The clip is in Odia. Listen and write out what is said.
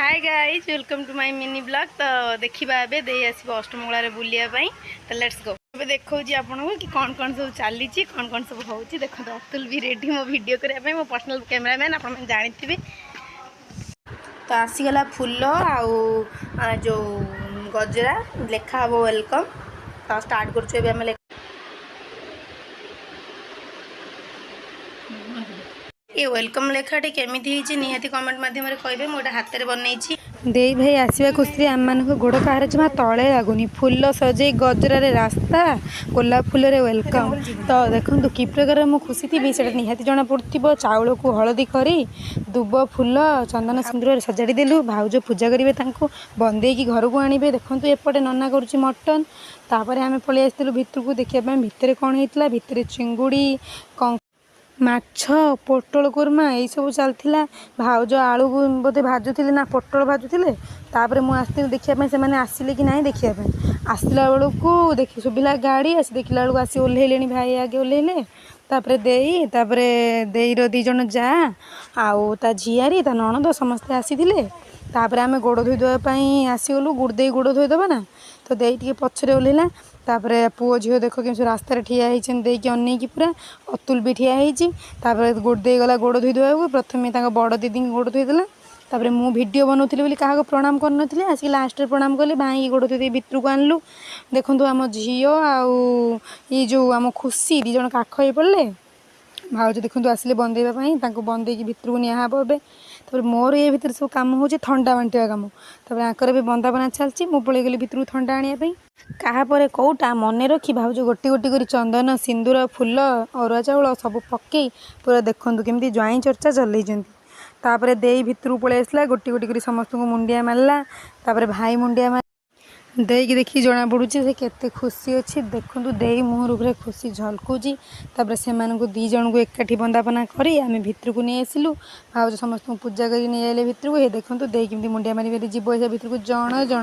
Hi guys, welcome to my mini vlog. ତ ଦେଖିବା, ଏବେ ଦେଇ ଆସିବ ଅଷ୍ଟମଙ୍ଗଳାରେ ବୁଲିବା ପାଇଁ। ତ let's go. ଏବେ ଦେଖାଉଛି ଆପଣଙ୍କୁ କି କ'ଣ କ'ଣ ସବୁ ଚାଲିଛି, କ'ଣ କ'ଣ ସବୁ ହେଉଛି। ଦେଖନ୍ତୁ, ଅତୁଲ ବି ରେଡ଼ି ମୋ ଭିଡ଼ିଓ କରିବା ପାଇଁ, ମୋ ପର୍ସନାଲ୍ କ୍ୟାମେରାମ୍ୟାନ୍, ଆପଣମାନେ ଜାଣିଥିବେ। ତ ଆସିଗଲା ଫୁଲ ଆଉ ଯେଉଁ ଗଜରା, ଲେଖା ହେବ welcome. ତ ଷ୍ଟାର୍ଟ କରୁଛୁ ଏବେ ଆମେ। ଏ welcome ଲେଖାଟି କେମିତି ହେଇଛି, ନିହାତି କମେଣ୍ଟ ମାଧ୍ୟମରେ କହିବେ। ମୁଁ ଏଇଟା ହାତରେ ବନେଇଛି। ଦେଇ ଭାଇ ଆସିବା ଖୁସିରେ ଆମମାନଙ୍କ ଗୋଡ଼ କାହାର ଜମା ତଳେ ଲାଗୁନି। ଫୁଲ ସଜେଇ ଗଜରାରେ ରାସ୍ତା, ଗୋଲାପ ଫୁଲରେ welcome. ତ ଦେଖନ୍ତୁ କି ପ୍ରକାର ମୁଁ ଖୁସି ଥିବି, ସେଇଟା ନିହାତି ଜଣାପଡ଼ୁଥିବ। ଚାଉଳକୁ ହଳଦୀ କରି ଦୁବ ଫୁଲ ଚନ୍ଦନ ସିନ୍ଦୁରରେ ସଜାଡ଼ି ଦେଲୁ। ଭାଉଜ ପୂଜା କରିବେ, ତାଙ୍କୁ ବନ୍ଦେଇକି ଘରକୁ ଆଣିବେ। ଦେଖନ୍ତୁ, ଏପଟେ ନନା କରୁଛି ମଟନ୍। ତାପରେ ଆମେ ପଳେଇ ଆସିଥିଲୁ ଭିତରକୁ ଦେଖିବା ପାଇଁ ଭିତରେ କ'ଣ ହେଇଥିଲା। ଭିତରେ ଚିଙ୍ଗୁଡ଼ି, ମାଛ, ପୋଟଳ କୁର୍ମା ଏଇସବୁ ଚାଲିଥିଲା। ଭାଉଜ ଆଳୁକୁ ବୋଧେ ଭାଜୁଥିଲେ ନା ପୋଟଳ ଭାଜୁଥିଲେ। ତାପରେ ମୁଁ ଆସିଥିଲି ଦେଖିବା ପାଇଁ ସେମାନେ ଆସିଲେ କି ନାହିଁ। ଦେଖିବା ପାଇଁ ଆସିଲା ବେଳକୁ ଦେଖି ଶୁଭିଲା ଗାଡ଼ି। ଆସି ଦେଖିଲା ବେଳକୁ ଆସି ଓହ୍ଲେଇଲେଣି। ଭାଇ ଆଗେ ଓହ୍ଲେଇଲେ, ତାପରେ ଦେଇ, ତାପରେ ଦେଇର ଦୁଇ ଜଣ ଯା ଆଉ ତା ଝିଆରୀ, ତା ନଣନ୍ଦ ସମସ୍ତେ ଆସିଥିଲେ। ତାପରେ ଆମେ ଗୋଡ଼ ଧୋଇ ଦେବା ପାଇଁ ଆସିଗଲୁ। ଗୁଡ଼ ଦେଇ ଗୋଡ଼ ଧୋଇଦେବା ନା, ତ ଦେଇ ଟିକେ ପଛରେ ଓହ୍ଲେଇଲା। ତାପରେ ପୁଅ ଝିଅ ଦେଖ କେମିତି ରାସ୍ତାରେ ଠିଆ ହେଇଛନ୍ତି ଦେଇକି ଅନେଇକି ପୁରା। ଅତୁଲ ବି ଠିଆ ହେଇଛି। ତାପରେ ଗୋଡ଼ ଦେଇଗଲା ଗୋଡ଼ ଧୋଇ ଦେବାକୁ। ପ୍ରଥମେ ତାଙ୍କ ବଡ଼ ଦିଦିଙ୍କୁ ଗୋଡ଼ ଧୋଇଦେଲା। ତାପରେ ମୁଁ ଭିଡ଼ିଓ ବନାଉଥିଲି ବୋଲି କାହାକୁ ପ୍ରଣାମ କରିନଥିଲି, ଆସିକି ଲାଷ୍ଟରେ ପ୍ରଣାମ କଲି। ଭାଇକି ଗୋଡ଼ ଧୋଇ ଦେଇ ଭିତରକୁ ଆଣିଲୁ। ଦେଖନ୍ତୁ, ଆମ ଝିଅ ଆଉ ଏଇ ଯେଉଁ ଆମ ଖୁସି ଦୁଇ ଜଣ କାଖ ହେଇ ପଡ଼ିଲେ। ଭାଉଜ ଦେଖନ୍ତୁ ଆସିଲେ ବନ୍ଦେଇବା ପାଇଁ। ତାଙ୍କୁ ବନ୍ଦେଇକି ଭିତରକୁ ନିଆହେବ ଏବେ। ତାପରେ ମୋର ଏ ଭିତରେ ସବୁ କାମ ହେଉଛି, ଥଣ୍ଡା ବାଣ୍ଟିବା କାମ। ତାପରେ ଆଙ୍କର ବି ବନ୍ଦାପନା ଚାଲିଛି। ମୁଁ ପଳେଇଗଲି ଭିତରକୁ ଥଣ୍ଡା ଆଣିବା ପାଇଁ। କାହା ପରେ କେଉଁଟା ମନେ ରଖି ଭାଉଜ ଗୋଟି ଗୋଟି କରି ଚନ୍ଦନ, ସିନ୍ଦୁର, ଫୁଲ, ଅରୁଆ ଚାଉଳ ସବୁ ପକେଇ ପୁରା ଦେଖନ୍ତୁ କେମିତି ଜ୍ୱାଇଁ ଚର୍ଚ୍ଚା ଚଲେଇଛନ୍ତି। ତାପରେ ଦେଇ ଭିତରକୁ ପଳେଇ ଆସିଲା, ଗୋଟି ଗୋଟି କରି ସମସ୍ତଙ୍କୁ ମୁଣ୍ଡିଆ ମାରିଲା। ତାପରେ ଭାଇ ମୁଣ୍ଡିଆ ମାରି ଦେଇକି ଦେଖିକି ଜଣାପଡ଼ୁଛି ସେ କେତେ ଖୁସି ଅଛି। ଦେଖନ୍ତୁ, ଦେଇ ମୁହଁରୁ ପୁରା ଖୁସି ଝଲକୁଛି। ତାପରେ ସେମାନଙ୍କୁ ଦୁଇ ଜଣଙ୍କୁ ଏକାଠି ବନ୍ଦାପନା କରି ଆମେ ଭିତରକୁ ନେଇ ଆସିଲୁ। ଭାଉଜ ସମସ୍ତଙ୍କୁ ପୂଜା କରି ନେଇ ଆଇଲେ ଭିତରକୁ। ହେ ଦେଖନ୍ତୁ, ଦେଇ କେମିତି ମୁଣ୍ଡିଆ ମାରି ମାରି ଯିବ ସେ ଭିତରକୁ ଜଣ ଜଣ।